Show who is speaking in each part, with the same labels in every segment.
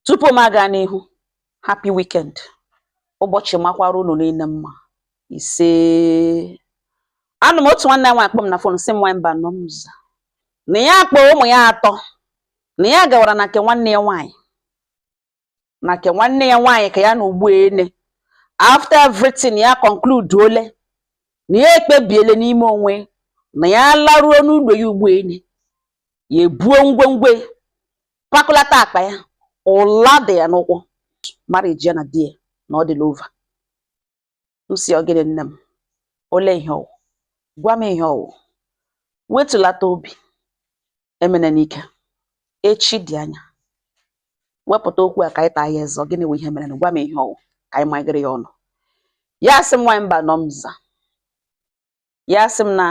Speaker 1: Tupu m aga n'ihu, happy weekend. Ụbọchị makwara unu niile mma. Ise. Anụ m otu nwanne m nwaanyị akpọ m na phone, sị m, "Nwaanyị mba nọ m za," na ya kpọọ ụmụ ya atọ, na ya gawara na nke nwanne ya nwaanyị, na nke nwanne ya nwaanyị ka ya na ugbu ene. After everything, ya conclude ole na ya ekpebiele n'ime onwe na ya laruo n'ụlọ ya ugbu ene, ya ebuo ngwongwo, pakụlata akpa ya, ụla dị ya n'ụkwụ. Marriage ya na di ya na ọ dịla over. M si, "Ọ gịnị, nne m? Ole ihe ọwụ? Gwa m ihe ọwụ." Wetulata obi, emene n'ike, echi dị anya. Wepụta okwu a ka anyị taa ya eze. Ọ gịnị wụ ihe mere? Gwa m ihe ọwụ ka anyị magịrị ya ọnụ. Ya sị m, "Nwaanyị mba nọ m za." Ya sị m na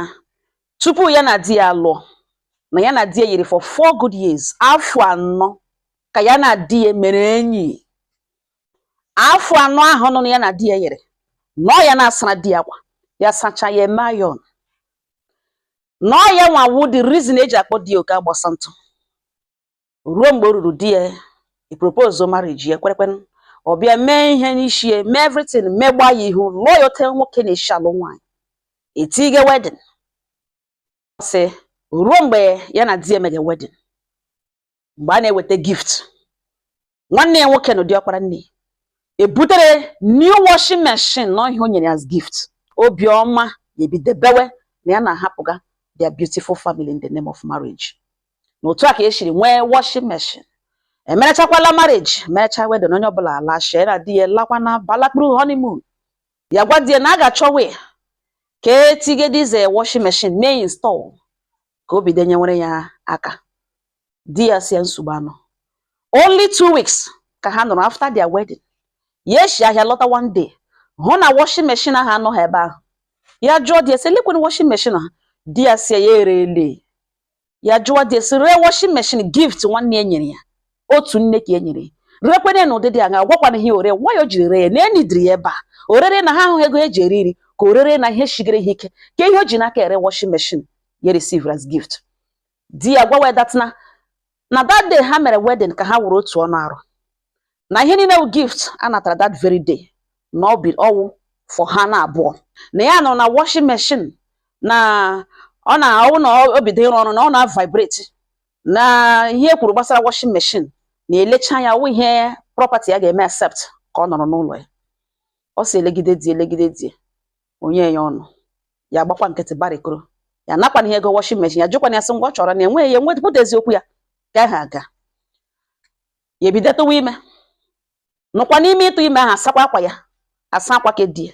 Speaker 1: tupu ya na di ya lụọ, na ya na di ya yiri for 4 good years, afọ 4 ka ya na di ya mere enyi. Afọ 4 ahụ nọ na ya na di ya yiri nọọ, ya na-asara di ya akwa, ya sacha, ya eme iron, nọọ ya nwa wu the reason eji akpọ di ya oke agbasa ntụ. Ruo mgbe o ruru, di ya i propose marriage, ya kwerekwen. Ọ bịa mee ihe n'isi ya, mee everything, megba ya ihu, lụọ ya ote nwoke na-esi alụ nwaanyị, etige wedding. Sị ruo mgbe ya na di ya mere wedding, mgbe a na-eweta gift, nwanne ya nwoke na diọkpara nne ya ebutere new washing machine na ihe o nyere as gift. Obiọma ya ebido bewe na ya na-ahapụga their beautiful family in the name of marriage, na otu a ka esiri nwee washing machine. Emerechakwala marriage, merecha wedding, onye ọbụla alashie na di ya lakwa na balakpuru honeymoon. Ya gwa di ya na a ga-achọ wee ka etige diesel washing machine mee install ka o bido nyewere ya aka. Di ya si ya nsogbu anọ. Only 2 weeks ka ha nọrọ after their wedding, ya eshi ahịa lọta one day, hụ na washing machine ahụ anọghị ebe ahụ. Ya jụọ di ya sị, "Lekwenụ washing machine ha?" Di ya si ya erele. Ya jụọ di ya sị, ree washing machine, gift nwanne ya nyere ya, otu nne ka e nyere ya, rekwene na ụdịdị aṅa? Gwakwana ihe ore nwayọ o jiri ree ya, na enidiri ya ebe a orere na ha ahụghị ego eji eri nri, ka orere na ihe shigere ha ike, ka ihe o ji n'aka ere washing machine ya receive as gift. Di ya gwawa that na that day ha mere wedding ka ha were otu ọnụ arụ, na ihe niile wụ gift a natara that very day, na ọ bi ọwụ for ha na abụọ, na ya nọ na washing machine na ọ na-ọwụ na o bido ịrụ ọrụ na ọ na-vibrate, na ihe e kwuru gbasara washing machine na-elecha ya wụ ihe property ya ga-eme accept ka ọ nọrọ n'ụlọ ya. Ọ si elegide di, elegide di, onye ya ọnụ ya agbakwa nkịtị, barikoro ya nakwana ihe ego washing machine. Ya jụkwana ya sị ngwa ọ chọrọ na enweghị ya enwepụta eziokwu ya ka ahụ aga. Ya ebido tụwa ime, nọkwa n'ime ịtụ ime ahụ, asakwa akwa ya, asa akwa ka di ya,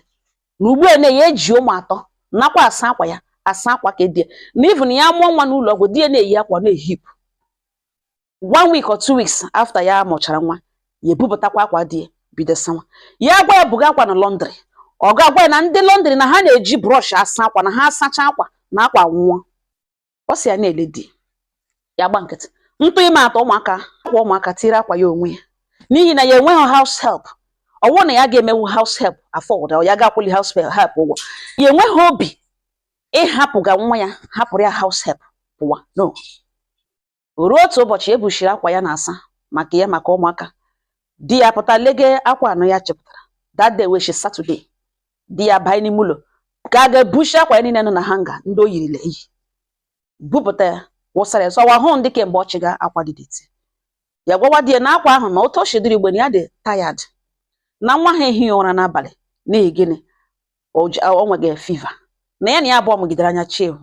Speaker 1: na ugbu a na ya eji ụmụ atọ, nakwa asa akwa ya, asa akwa ka di ya, na even ya mụọ nwa n'ụlọ ọgwụ, di ya na-eyi akwa na-ehipụ. One week or 2 weeks after ya mụchara nwa, ya ebupụtakwa akwa di ya, bido sawa. Ya gwa ya buga akwa na laundry, ọ ga-agwa ya na ndị laundry na ha na-eji brush asa akwa, na ha asacha akwa na akwa nwụọ. Ọ sị ya na-ele di ya, gba nkịtị. Ntụ ime atọ ụmụaka, akwa ụmụaka tiri akwa ya onwe ya, n'ihi na ya enweghị house help. Ọwụ na ya ga-emewu house help afford, ọ ya ga-akwụli house help ụgwọ. Ya enweghị obi ịhapụga nwa ya, hapụrụ ya house help pụwa. No ruo otu ụbọchị ebushiri akwa ya na-asa maka ya, maka ụmụaka, di ya pụta lege akwa anọ ya chepụtara. That day weshi Saturday, di ya banye n'ime ụlọ ka a ga-ebushi akwa ya niile nọ na hanger ndị o yirile eyi, bupụta ya, wụsara ya sọwa hụ ndị kemgbe ọ chịga akwa dị dirty. Ya gwawa di ya na akwa ahụ na otu o si dịrị igbe na ya dị tired, na nwa ha ehighị ụra n'abalị. N'ihi gịnị? O nweghị fever, na ya na ya abụọ mụgidere anya chi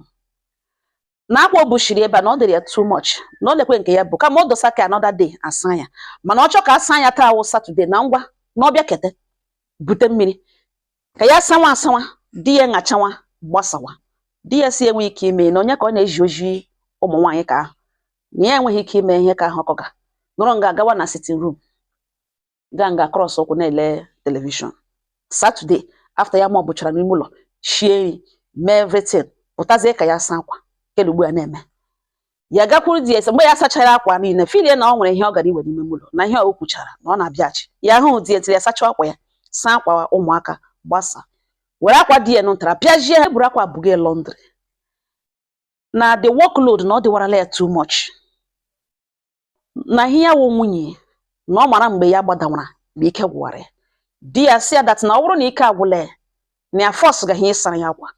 Speaker 1: na akwa o bushiri ebe a na ọ dịrị ya too much, na o lekwe nke ya bụ kama o dosa ka another day asa ya, mana ọ chọ ka asa ya taa wụ Saturday, na ngwa na ọbịa kete bute mmiri ka ya sawa asawa. Di ya ṅachawa gbasawa. Di ya si enwe ike ime na onye ka ọ na-eji oji ụmụ nwaanyị ka ahụ, na ya enweghị ike ime ihe ka ahụ. Ọkọga nọrọ nga gawa na sitting room, gaa nga cross ụkwụ na-ele television. Saturday, after ya ma ọ bụchara n'ime ụlọ, shie nri, mee everything, pụtazie ka ya saa akwa kele ugbu a na-eme. Ya gakwuru di ya sị mgbe ya sachara akwa niile, filie na ọ nwere ihe ọ gara iwe n'ime ụlọ, na ihe o kwuchara na ọ na-abịaghachi. Ya hụ di ya tiri ya sacha akwa ya, saa akwa ụmụaka, gbasa, were akwa di ya nụtara pịajie ha, buru akwa buga laundry, na the workload na ọ dịwarala ya too much, na ihe ya wụ nwunye Na ọ mara mgbe ya gbadawara, mgbe ike gwụwara ya. Di ya si ya that na ọ bụrụ na ike agwụla ya, na ya force gaghị ịsara ya akwa,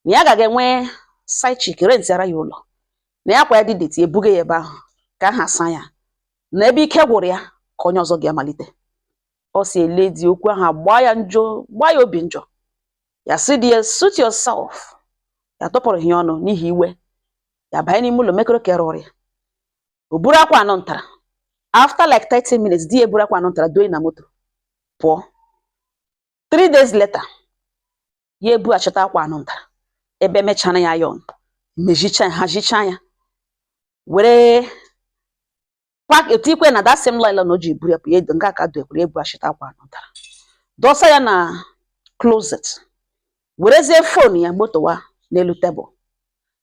Speaker 1: na ya gaghị enwe side chick, rent ara ya ụlọ, na ya akwa ya dị dirty, ebuga ya ebe ahụ ka aha asa ya, na ebe ike gwụrụ ya ka onye ọzọ ga-amalite. Ọ si ele di okwu ahụ gbaa ya njọ, gbaa ya obi njọ. Ya sị di ya, "Suit yourself." Ya tụpụrụ ya ọnụ n'ihi iwe. Ya banye n'ime ụlọ mekọrọ ka ọrịa o buru akwa anọ ntara. After like 30 minutes, di ya eburu akwa anọ ntara doye na moto pụọ. 3 days later, ya ebughachita akwa anọ ntara ebe emechara ya iron, mezicha ya, hazicha ya, were pack etu ikwe na that same nylon o ji buru ya pụ. Ya nga ka dokwara, ebughachita akwa anọ ntara, dọsa ya na closet, werezie phone ya gbotowa n'elu tebụl,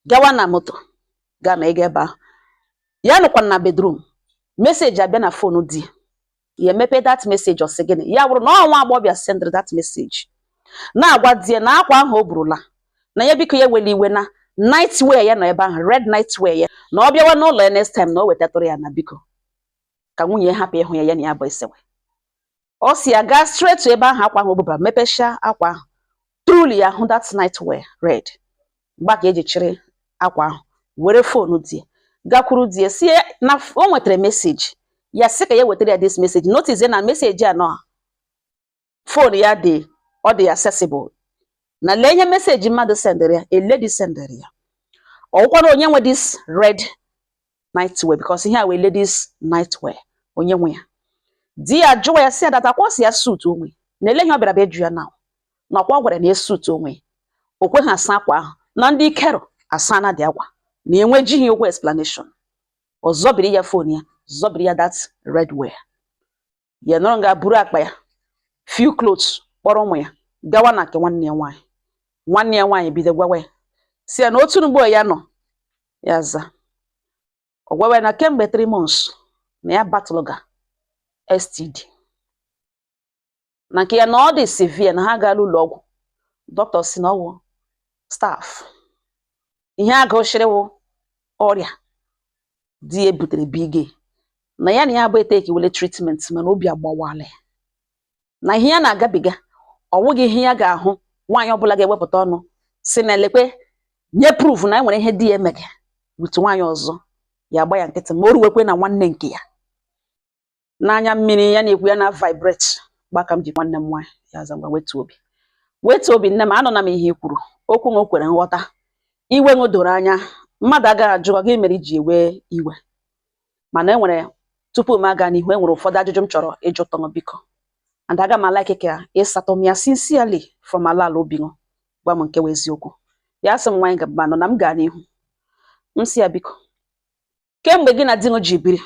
Speaker 1: gawa na moto, gaa na ịga ebe ahụ. Ya nọkwa na bedroom, message abịa na phone di ya. Ya emepe that message, ọ sị gịnị? Ya bụrụ na ọ nwa agbọghọbịa sendịrị that message, na-agwa di ya na akwa ahụ o burula, na ya biko ya wele iwe, na night wear ya nọ ebe ahụ, red night wear ya, na ọ bịawa n'ụlọ ya next time, na o wetatụrụ ya, na biko ka nwunye ya hapụ ịhụ ya, ya na ya bụ esewe. Ọ si ya gaa straight to ebe ahụ akwa ahụ o bubara, mepechaa akwa ahụ, truly ya hụ that night wear red. Mgba ka eji chịrị akwa ahụ, were phone di ya, gakwuru di ya, si ya na o nwetara message. Ya sị ka ya wetara ya this message. Notice na message a nọ phone ya dị, ọ dị accessible, na lee ihe message mmadụ sendịrị ya, a lady sendịrị ya. Ọwụkwana onye nwe this red night wear, because ihe a wee ladies night wear, onye nwe ya? Di ya jụwa ya, si ya that akwa si ya suit onwe, na ele ihe ọ bịara bịa jụ ya na na ọkwa gwara na ya suit onwe. O kweghị asa akwa ahụ, na ndị ikero asa na dị akwa, na enwejighị okwu explanation. Ọ zọbiri ya phone ya, zọbiri ya that red wear. Ya nọrọ nga buru akpa ya, few clothes, kpọrọ ụmụ ya gawa na nke nwanne ya nwaanyị. Nwanne ya nwaanyị bido gwawa ya, si ya na otu mgbe ya nọ ya za, ọ gwawa ya na kemgbe 3 months na ya batụlụga STD, na nke ya na ọ dị severe, na ha agaala ụlọ ọgwụ, dọkịta si na ọwụ staph, ihe agụshịrịwụ ọrịa di ya butere bige, na ya na ya abụ eteki wele treatment, mana obi agbawala ya, na ihe ya na-agabiga ọ wụghị ihe ya ga-ahụ nwaanyị ọbụla ga-ewepụta ọnụ si na elekwe nye proof na e nwere ihe di ya emege with nwaanyị ọzọ, ya agba ya nkịtị. Ma o ruwekwe na nwanne nke ya n'anya mmiri ya na-ekwu ya na vibrate gbaka m ji nwanne m nwaanyị. Ya za, "Ngwa, wetuo obi, wetuo obi, nne m. Anọ na m ihe i kwuru, okwu m kwere nghọta. Iwe ṅụ doro anya, mmadụ agaghị ajụ gị mere iji ewe iwe, mana e nwere, tupu m aga n'ihu, e nwere ụfọdụ ajụjụ m chọrọ ịjụtụ ṅụ, biko, and aga m alike ka ịsatọ m ya sincerely from ala ala obi ṅụ, gwa m nke wụ eziokwu." Ya sị m, "Nwaanyị gaba nọ na m gaa n'ihu." M sị ya, "Biko, kemgbe gị na di ṅụ ji biri,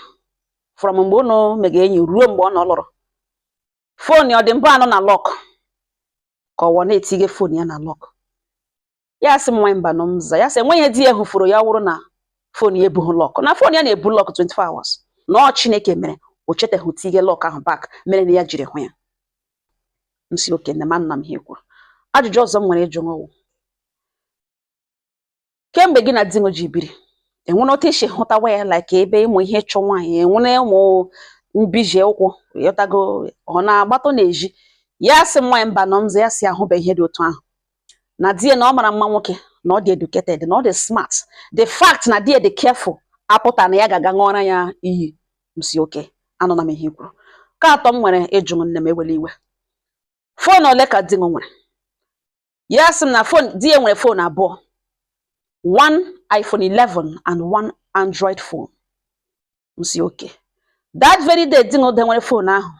Speaker 1: from mgbe unu mega enyi ruo mgbe ọ nọ lụrụ, phone ọ dị mbụ anọ na lock, ka ọwọ na-etinye phone ya na lock?" Ya sị m, "Nwaanyị mba nọ m za." Ya sị enweghị ihe di ya hụfuru ya wụrụ na phone ya ebughị lock, na phone ya na-ebu lock 24 hours, na ọ Chineke mere o cheteghị tinye lock ahụ back, mere na ya jiri hụ ya. M si, "Oke nne ma nna m, ihe kwuru." Ajụjụ ọzọ m nwere ịjụ ṅụwụ, kemgbe gị na di ṅụ ji biri, enwere otu isi hụtawa ya, like ebe ịmụ ihe ịchọ nwaanyị, enwere ụmụ mbije ụkwụ ịghọtago, ọ na-agbatọ n'ezi? Ya sị m, "Nwaanyị mba nọ m za." Ya si ahụbe ihe dị otu ahụ, na di ya na ọ mara mma nwoke, na ọ dị educated, na ọ dị smart. The fact na di ya dị careful apụta na ya ga-aga ṅụọra ya iyi. M si, "Okay, anụna m ihe i kwuru." Ka atọ m nwere ịjụ m, nne m, ewela iwe, phone ole ka di m nwere? Ya sị m na phone di ya nwere phone abụọ, one iPhone 11 and one Android phone. M si, "Okay." That very day di m nwere phone ahụ,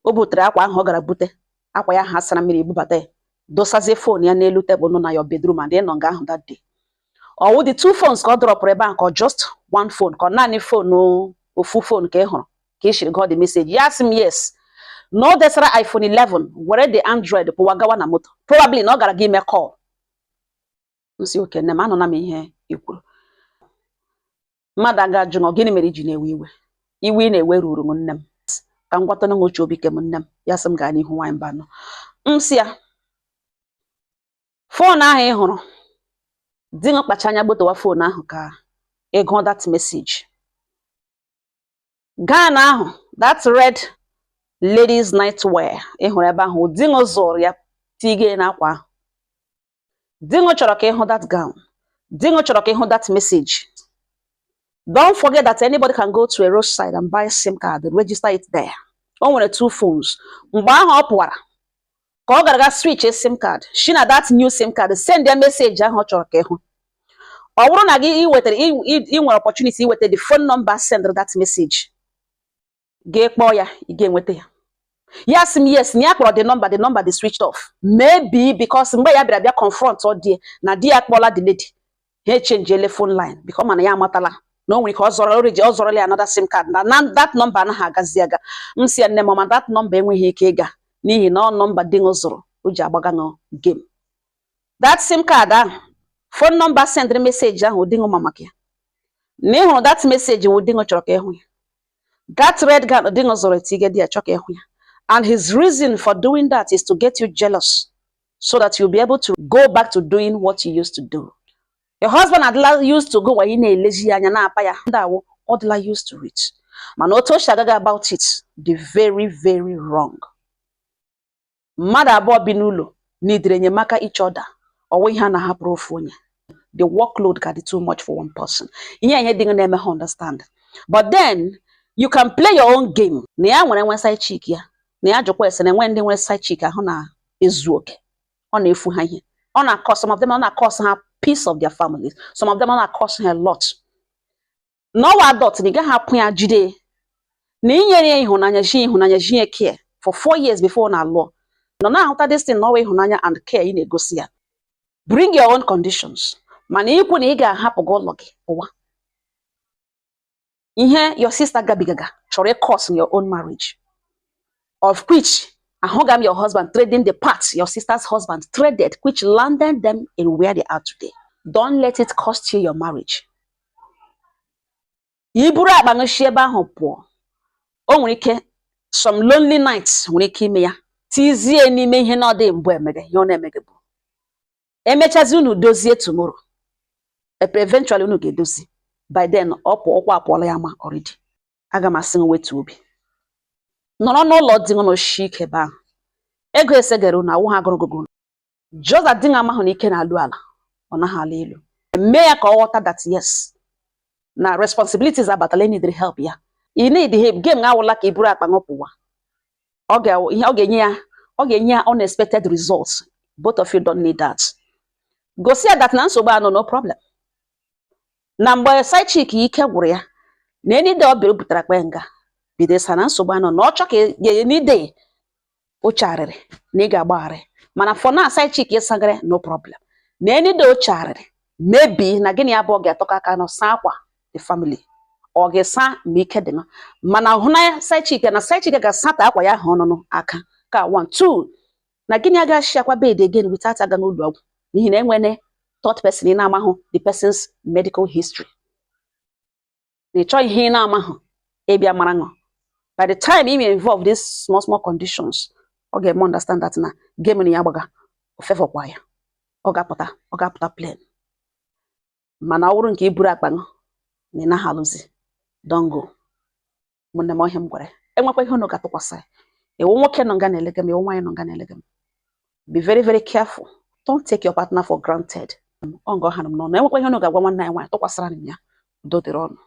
Speaker 1: o butere akwa ahụ, ọ gara bute akwa ya ha sara mmiri, bubata ya, dosazie phone ya n'elu tebụl nọ na your bedroom, and ị nọ nga ahụ that day, ọ wụ the two phones ka ọ dropụrụ ebe ahụ, ka ọ just one phone, ka ọ naanị phone, ofu phone ka ị hụrụ ka ị shiri gụọ the message? Ya sị m yes, na o desara iPhone 11, were the Android pụwa gawa na moto, probably na ọ gara gị ime call. M si, "Okay, nne m, anụna m ihe i kwuru. Mmadụ aga ajụ na ọ gịnị mere iji na-ewe iwe? Iwe ị na-ewe ruru m, nne m. Ka m gwatana m uche obi ke m, nne m." Ya sị m, "Gaa n'ihu, nwaanyị mba nọ." M sị ya, phone ahụ ị hụrụ di m kpacha anya gbotowa phone ahụ ka ị gụọ that message. Gown ahụ, that red ladies nightwear ị hụrụ ebe ahụ, di ṅụ zụrụ ya tige n'akwa ahụ. Di ṅụ chọrọ ka ịhụ that gown. Di ṅụ chọrọ ka ịhụ that message. Don't forget that anybody can go to a roadside and buy SIM card, register it there. O nwere two phones. Mgbe ahụ ọ pụwara ka ọ gara ga switch SIM card, shi na that new SIM card send ya message ahụ ọ chọrọ ka ịhụ. Ọ bụrụ na gị ị wetara, ị nwere opportunity iweta the phone number send that message, gị kpọọ ya, ị ga-enweta ya. Ya sị m yes, na ya kpọrọ the number, the number dị switched off. Maybe because mgbe ya bịara bịa confront ọ die na di ya kpọla the lady, ha echenjiele phone line, because mana ya amatala na o nwere ike ọ zọrọ already, ọ zọrọla ya another SIM card na that number anaghị agazi aga. M si ya, nne m, ma that number enweghị ike ịga n'ihi na ọ number di ṅụ zụrụ o ji agbaga ṅụ game. That SIM card ahụ, phone number sendịrị message ahụ, di ṅụ ma maka ya na ị hụrụ that message wụ di ṅụ chọrọ ka ịhụ ya. That red gown di ṅụ zụrụ etige di ya chọ ka ịhụ ya, and his reason for doing that is to get you jealous so that you'll be able to go back to doing what you used to do. Your husband adịla used to go where ị na-elezi ya anya na-apa ya ndị awụ, ọ dịla used to it, mana otu o si agaghị about it dị very very wrong. Mmadụ abụọ bi n'ụlọ n'idiri enyemaka each other. Ọwụ ihe a na-ahapụrụ ofu onye, the workload ga dị too much for one person. Ihe dị na-eme ha understand, but then you can play your own game. Na ya nwere nwe side chick ya, na ya jụkwa ese na enwe ndị nwere side chick ahụ na-ezu oke, ọ na-efu ha ihe, ọ na-cost some of them, ọ na-cost ha peace of their families. Some of them, ọ na-cost ha a lot. N'ọwa adult na ị gaghị apụ ya jide na inyere ya ịhụnanya, ji ịhụnanya, ji ya care for 4 years before ọ na-alụọ nọ na-ahụta this thing n'ọwa ịhụnanya and care ị na-egosi ya. Bring your own conditions, mana ikwu na ị ga-ahapụ gị ụlọ gị ụwa ihe your sister gabigaga chọrọ ịcause in your own marriage, of which ahụga m your husband trading the part your sister's husband traded, which landed them in where they are today. Don't let it cost you your marriage. I buru akpa ṅụshi ebe ahụ pụọ, o nwere ike some lonely nights nwere ike ime ya tizie n'ime ihe na ọ dị mbụ emege ihe ọ na-emege bụ emechazi unu dozie tomorrow. Eventually unu ga-edozi. By then ọ pụọ, ụkwụ apụọla ya ma already. Aga m asị gị wetu obi, nọrọ n'ụlọ di ṅụ n'oshi ike ebe ahụ ego esegere unu awụ ha agụrụgụgụ. Just that di ṅụ amahụ na ike na-alụ ala, ọ naghị ala elu. Mee ya ka ọ ghọta that yes, na responsibilities abatala, ị need help ya, ị need help. Game awụla ka i buru akpa ṅụpụwa. Ọ ga ihe ọ ga-enye ya, ọ ga-enye ya unexpected results. Both of you don't need that. Gosi ya that na nsogbu anọ, no problem, na mgbe side chick ike gwụrụ ya na any day ọ bịara o butere akpa ya nga bido ịsa na nsogbu anọ na ọ chọ ka any day o chagharịrị na ị ga-agbagharị, mana for now side chick ịsagara, no problem, na any day o chagharịrị, maybe na gịnị abụọ ga-atọkọ aka nọ saa akwa the family, ọ ga-esa ma ike dị mana hụ na side chick na side chick ga-asata akwa ya ahụ ọnụnụ aka ka one two na gịnị agaghị akwa bed again without aga n'ụlọ ọgwụ, n'ihi na enwene third person ị na-amahụ the person's medical history, na ị chọghị ihe ị na-amahụ ịbịa mara ṅụ. By the time ị may involve these small small conditions, ọ ga-eme understand that na game na ya gbaga ofefọkwa ya, ọ ga-apụta, ọ ga-apụta plain. Mana ọ bụrụ nke i buru akpa ṅụ na ị naghị alụzi, don't go. Ụmụnne m, ọhịa m gwara ya, enwekwa ihe unu ga-atụkwasị ya. Iwu nwoke nọ nga na-elega m, iwu nwaanyị nọ nga na-elega m, be very very careful. Don't take your partner for granted. Ọ nga ọ hara m n'ọnụ. Enwekwa ihe unu ga-agwa nwanne anyị nwaanyị, tụkwasịra m ya. Udo dịrị ọnụ.